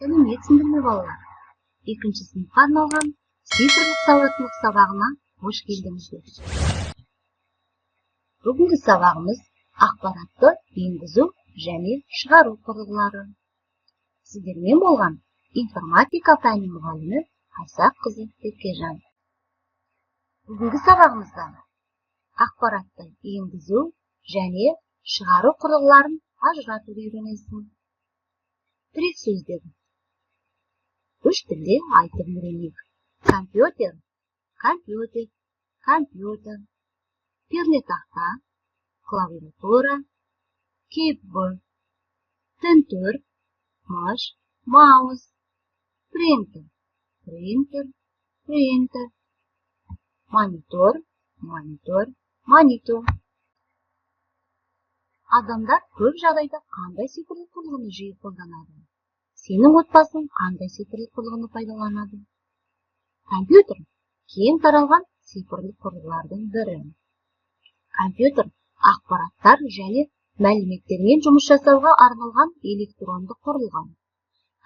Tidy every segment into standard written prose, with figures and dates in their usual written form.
Сәлеметсіңдер ме, балалар? Екінші сыныпқа арналған цифрлық сауаттылық сабағына қош келдіңіздер. Бүгінгі сабағымыз ақпаратты енгізу және шығару құрылғылары. Сіздермен болған информатика пәні мұғалімі Айсаққызы Бекежан. Бүгінгі сабағымызда ақпаратты енгізу және шығару құрылғыларын ажыратуды үйренесің. Тірек сөздер. Үш тілде айтып үйренейік. Компьютер, компьютер, компьютер, пернетақта, клавиатура, кейпборд, тінтуір, мыш, маус, принтер, принтер, принтер, монитор, монитор, монитор. Адамдар көп жағдайда қандай цифрлық құрылғыны жиі қолданады? Сенің отбасың қандай цифрлық құрылғыны пайдаланады? Компьютер кең таралған цифрлық құрылғылардың бірі. Компьютер ақпараттар және мәліметтермен жұмыс жасауға арналған электронды құрылғы.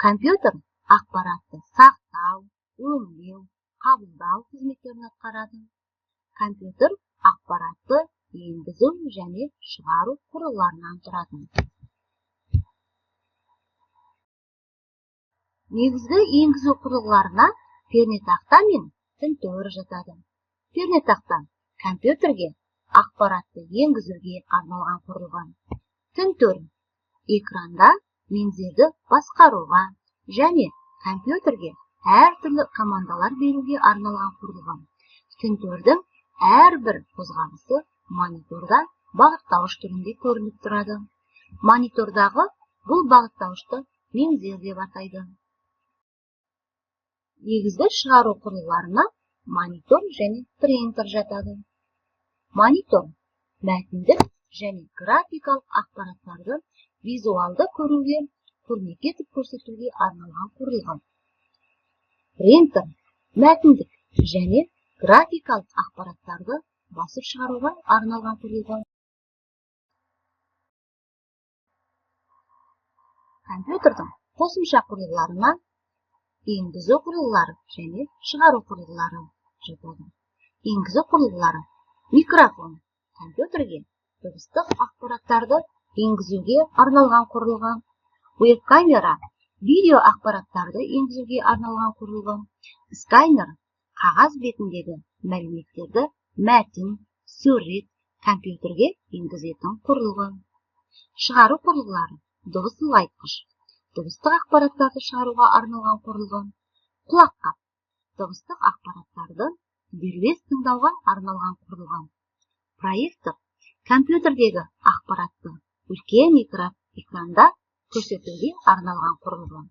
Компьютер ақпаратты сақтау, өңдеу, қабылдау қызметтерін атқарады. Компьютер ақпаратты енгізу және шығару құрылғыларынан тұрады. Негізгі енгізу құрылғыларына пернетақта мен тінтуір жатады. Пернетақта компьютерге ақпаратты енгізуге арналған құрылғы. Тінтуір экранда меңзерді басқаруға және компьютерге әртүрлі командалар беруге арналған құрылғы. Тінтуірдің әрбір қозғалысы мониторда бағыттауыш түрінде көрініп тұрады. Монитордағы бұл бағыттауышты меңзер деп атайды. Негізгі шығару құрылғыларына монитор және принтер жатады. Монитор мәтіндік және графикалық ақпараттарды визуалды көруге, көрнекі етіп көрсетуге арналған құрылғы. Принтер мәтіндік және графикалық ақпараттарды басып шығаруға арналған құрылғы. Компьютердің қосымша құрылғыларына енгізу құрылғылары және шығару құрылғылары жатады. Енгізу құрылғылары: микрофон компьютерге дыбыстық ақпараттарды енгізуге арналған құрылғы, веб-камера видео ақпараттарды енгізуге арналған құрылғы, сканер қағаз бетіндегі мәліметтерді мәтін, сурет компьютерге енгізетін құрылғы. Шығару құрылғылары: дыбыс ұлғайтқыш, дыбыстық ақпараттарды шығаруға арналған құрылғы, құлаққап, дыбыстық ақпараттарды дербес тыңдауға арналған құрылғы, проектор компьютердегі ақпаратты үлкен экранда көрсетуге арналған құрылғы.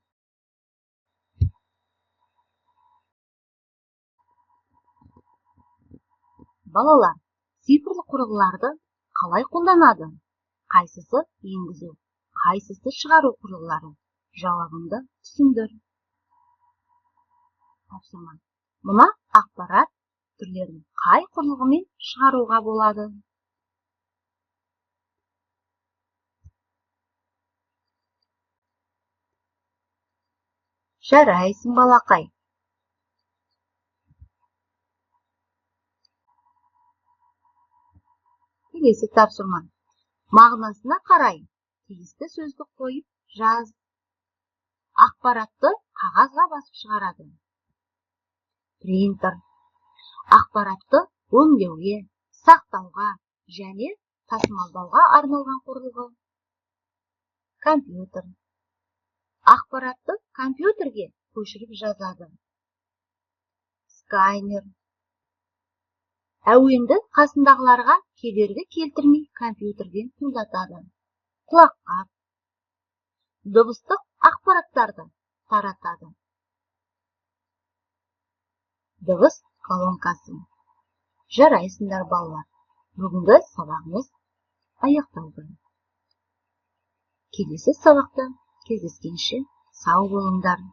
Балалар цифрлық құрылғыларды қалай қолданады? Қайсысы енгізу, қайсысы шығару құрылғылары? Жауабыңды түсіндір. Тапсырма. Мына ақпарат түрлерін қай құрылғымен шығаруға болады? Жарайсың, балақай. Келесі тапсырма. Мағынасына қарай тиісті сөзді қойып жаз. Ақпаратты қағазға басып шығарады. Принтер. Ақпаратты өңдеуге, сақтауға және тасымалдауға арналған құрылғы. Компьютер. Ақпаратты компьютерге көшіріп жазады. Сканер. Әуенді қасындағыларға кедергі келтірмей компьютерден тыңдатады. Құлаққап. Дыбыстық ақпараттарды таратады. Дыбыс колонкасы. Жарайсыңдар, балалар. Бүгінгі сабағымыз аяқталды. Келесі сабақта кездескенше сау болыңдар.